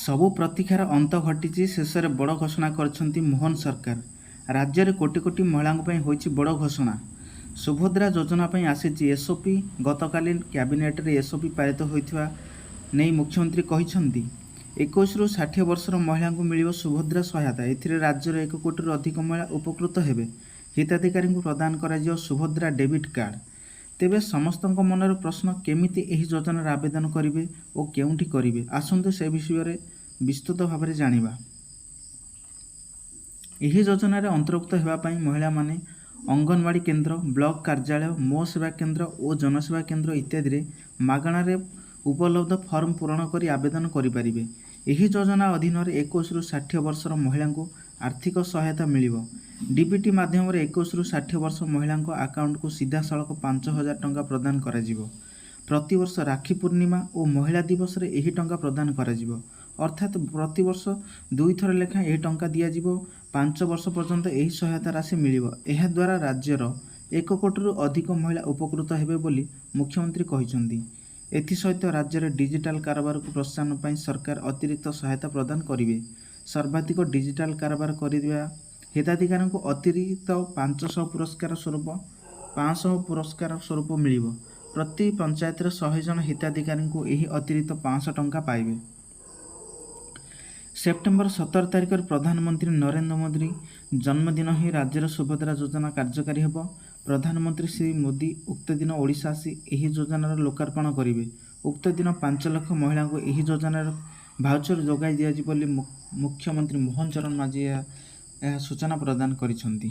ସବୁ ପ୍ରତୀକ୍ଷାର ଅନ୍ତ ଘଟିଛି। ଶେଷରେ ବଡ଼ ଘୋଷଣା କରିଛନ୍ତି ମୋହନ ସରକାର। ରାଜ୍ୟରେ କୋଟି କୋଟି ମହିଳାଙ୍କ ପାଇଁ ହୋଇଛି ବଡ଼ ଘୋଷଣା। ସୁଭଦ୍ରା ଯୋଜନା ପାଇଁ ଆସିଛି ଏସ୍ଓପି। ଗତକାଲି କ୍ୟାବିନେଟରେ ଏସ୍ଓପି ପାରିତ ହୋଇଥିବା ନେଇ ମୁଖ୍ୟମନ୍ତ୍ରୀ କହିଛନ୍ତି। 21ରୁ 60 ବର୍ଷର ମହିଳାଙ୍କୁ ମିଳିବ ସୁଭଦ୍ରା ସହାୟତା। ଏଥିରେ ରାଜ୍ୟର 1 କୋଟିରୁ ଅଧିକ ମହିଳା ଉପକୃତ ହେବେ। ହିତାଧିକାରୀଙ୍କୁ ପ୍ରଦାନ କରାଯିବ ସୁଭଦ୍ରା ଡେବିଟ୍ କାର୍ଡ। ତେବେ ସମସ୍ତଙ୍କ ମନରେ ପ୍ରଶ୍ନ, କେମିତି ଏହି ଯୋଜନାର ଆବେଦନ କରିବେ ଓ କେଉଁଠି କରିବେ? ଆସନ୍ତୁ, ସେ ବିଷୟରେ ବିସ୍ତୃତ ଭାବରେ ଜାଣିବା। ଏହି ଯୋଜନାରେ ଅନ୍ତର୍ଭୁକ୍ତ ହେବା ପାଇଁ ମହିଳାମାନେ ଅଙ୍ଗନବାଡ଼ି କେନ୍ଦ୍ର, ବ୍ଲକ କାର୍ଯ୍ୟାଳୟ, ମୋ ସେବା କେନ୍ଦ୍ର ଓ ଜନସେବା କେନ୍ଦ୍ର ଇତ୍ୟାଦିରେ ମାଗଣାରେ ଉପଲବ୍ଧ ଫର୍ମ ପୂରଣ କରି ଆବେଦନ କରିପାରିବେ। ଏହି ଯୋଜନା ଅଧୀନରେ 21ରୁ 60 ବର୍ଷର ମହିଳାଙ୍କୁ ଆର୍ଥିକ ସହାୟତା ମିଳିବ। ଡିବିଟି ମାଧ୍ୟମରେ 21ରୁ 60 ବର୍ଷ ମହିଳାଙ୍କ ଆକାଉଣ୍ଟକୁ ସିଧାସଳଖ 5,000 ଟଙ୍କା ପ୍ରଦାନ କରାଯିବ। ପ୍ରତିବର୍ଷ ରାକ୍ଷୀ ପୂର୍ଣ୍ଣିମା ଓ ମହିଳା ଦିବସରେ ଏହି ଟଙ୍କା ପ୍ରଦାନ କରାଯିବ। ଅର୍ଥାତ୍ ପ୍ରତିବର୍ଷ ଦୁଇଥର ଲେଖାଏଁ ଏହି ଟଙ୍କା ଦିଆଯିବ। 5 ବର୍ଷ ପର୍ଯ୍ୟନ୍ତ ଏହି ସହାୟତା ରାଶି ମିଳିବ। ଏହାଦ୍ୱାରା ରାଜ୍ୟର 1 କୋଟିରୁ ଅଧିକ ମହିଳା ଉପକୃତ ହେବେ ବୋଲି ମୁଖ୍ୟମନ୍ତ୍ରୀ କହିଛନ୍ତି। ଏଥିସହିତ ରାଜ୍ୟରେ ଡିଜିଟାଲ କାରବାରକୁ ପ୍ରୋତ୍ସାହନ ପାଇଁ ସରକାର ଅତିରିକ୍ତ ସହାୟତା ପ୍ରଦାନ କରିବେ। ସର୍ବାଧିକ ଡିଜିଟାଲ କାରବାର କରିଥିବା ହିତାଧିକାରୀଙ୍କୁ ଅତିରିକ୍ତ 500 ପୁରସ୍କାର ସ୍ୱରୂପ ମିଳିବ। ପ୍ରତି ପଞ୍ଚାୟତରେ 100 ଜଣ ହିତାଧିକାରୀଙ୍କୁ ଏହି ଅତିରିକ୍ତ 500 ଟଙ୍କା ପାଇବେ। ସେପ୍ଟେମ୍ବର 17 ତାରିଖରେ ପ୍ରଧାନମନ୍ତ୍ରୀ ନରେନ୍ଦ୍ର ମୋଦି ଜନ୍ମଦିନ ହିଁ ରାଜ୍ୟର ସୁଭଦ୍ରା ଯୋଜନା କାର୍ଯ୍ୟକାରୀ ହେବ। ପ୍ରଧାନମନ୍ତ୍ରୀ ଶ୍ରୀ ମୋଦି ଉକ୍ତ ଦିନ ଓଡ଼ିଶା ଆସି ଏହି ଯୋଜନାର ଲୋକାର୍ପଣ କରିବେ। ଉକ୍ତ ଦିନ 5 ଲକ୍ଷ ମହିଳାଙ୍କୁ ଏହି ଯୋଜନାର ଭାଉଚର ଯୋଗାଇ ଦିଆଯିବ ବୋଲି ମୁଖ୍ୟମନ୍ତ୍ରୀ ମୋହନ ଚରଣ ମାଝୀ ଏହା ସୂଚନା ପ୍ରଦାନ କରିଛନ୍ତି।